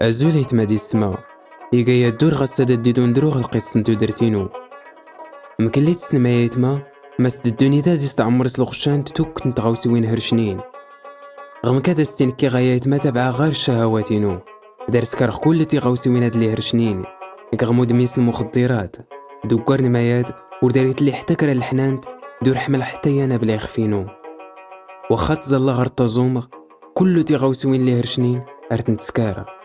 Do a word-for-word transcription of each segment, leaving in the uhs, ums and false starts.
Azul aytma di ssma. Iga ya ddur ɣas ad ddidun drug lqisṭ n tudert inu. Mklli tssnm ay aytma, mas ddun ida di stɛmr s lɣccan d tukt n tɣawsiwin hrcnin. Ɣmk ad as-tinkkiɣ ay aytma tabɛa ɣar ccahawat inu. Dar skarɣ kull tiɣawsiwin ad lli hrcnin. Gɣ mudmin s lmuxḍḍirat. Duggar n mayad, ur dar itlli ḥtta kra lḥnant, dur ḥmlɣ ḥtta yan abla ixf inu. Waxxa tẓalla ɣar ttaẓumɣ, kull tiɣawsiwin lli hrcnin, ar tent skarɣ.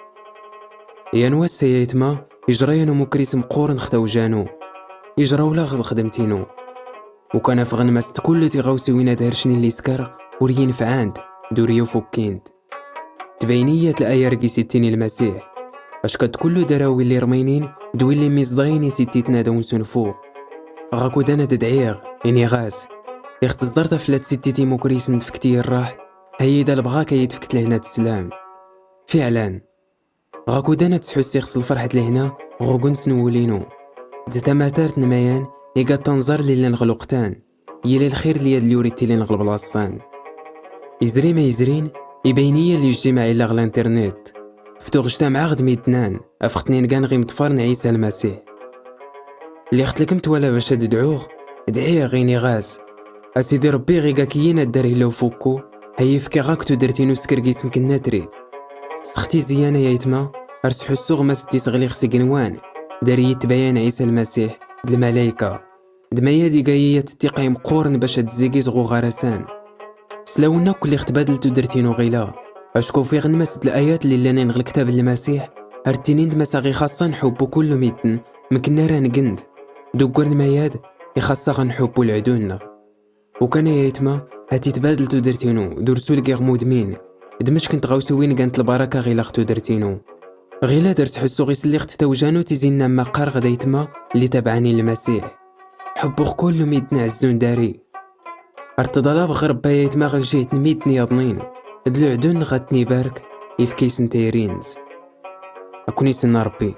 Yan wass ay aytma, ijra yan umukris mqqurn x tawja inu. Ijra ula ɣ lxdmt inu. Ukan afɣn mas d kull tiɣawsiwin ad hrcnin lli skarɣ, ur yi-nfɛant, dur yi-fukkint. Tbayn-iyi tlaya rgis ittin i lmasiḥ. Acka d kull darawi lli rmaynin, d willi miẓḍayin i s-ittitn ad awn-sunfuɣ. Ɣakud ana d-dɛiɣ, iniɣ-as. Ixtẓḍar taflat s-ittit imukrisn tfkt-iyi rraḥt, hayyi da lbɣa ka yi-tfkt lhna d sslam. Fiɛlan. Ɣakud ana ttḥussiɣ s lfrḥ d lhna ɣ uguns n wul inu. D tamatart n mayan iga tanẓar lli llan ɣ luqtan, yili lxir lli ad lyur ittilin ɣ lblaṣtan. Izri ma izrin, ibayn-iyi lli ijtimaɛ illa ɣ linternet. Ftuɣ jtamɛaɣ d middnan, afɣ-tnin gan ɣ imḍfar n Ɛisa lmasiḥ. Lliɣ tlkmt wala bac ad dɛuɣ, dɛiɣ, iniɣ-as. A Sidi Ṛebbi, ɣiga k-yin ad ddar illa ufukku, hayyi fkiɣ-ak tudert inu skrg ismk nnatrit. Sxti ziyyan ay aytma, ar sḥussuɣ mas dd-isɣliɣ s igenwan, dar iyi-tbayan Ɛisa lmasiḥ, d lmalayka. D mayad iga-yi yat ttiqa imqqurn bac ad zzigiẓ ɣ uɣarasan. Slawn akk lliɣ tbadl tudert inu ɣila. Acku ufiɣ n mas d layat lli llan ɣ lktab n lmasiḥ, ar ttinin d mas aɣ-ixaṣṣa nḥubbu kull middn, mknn ara ngnd. Duggar n mayad, ixaṣṣa ɣ nḥubbu lɛdu-nnɣ. Ukan ay aytma, hati tbadl tudert inu, dur sulgiɣ mudmin. D mckn tɣawsiwin gant lbaraka ɣila ɣ tudert inu. Ɣila dar sḥussuɣ islliɣ-t tawja inu tizi-nna mma qqarɣ d aytma, lli tabɛanin lmasiḥ. Ḥubbuɣ kull middn ɛzzun dari. Ar tḍalabɣ ɣ Ṛebbi ay aytma ɣ ljht n middn yaḍnin, d lɛdu-nnɣ ad tn-ibark, ifk-isn tayri-ns. Akwn-isn Ṛebbi.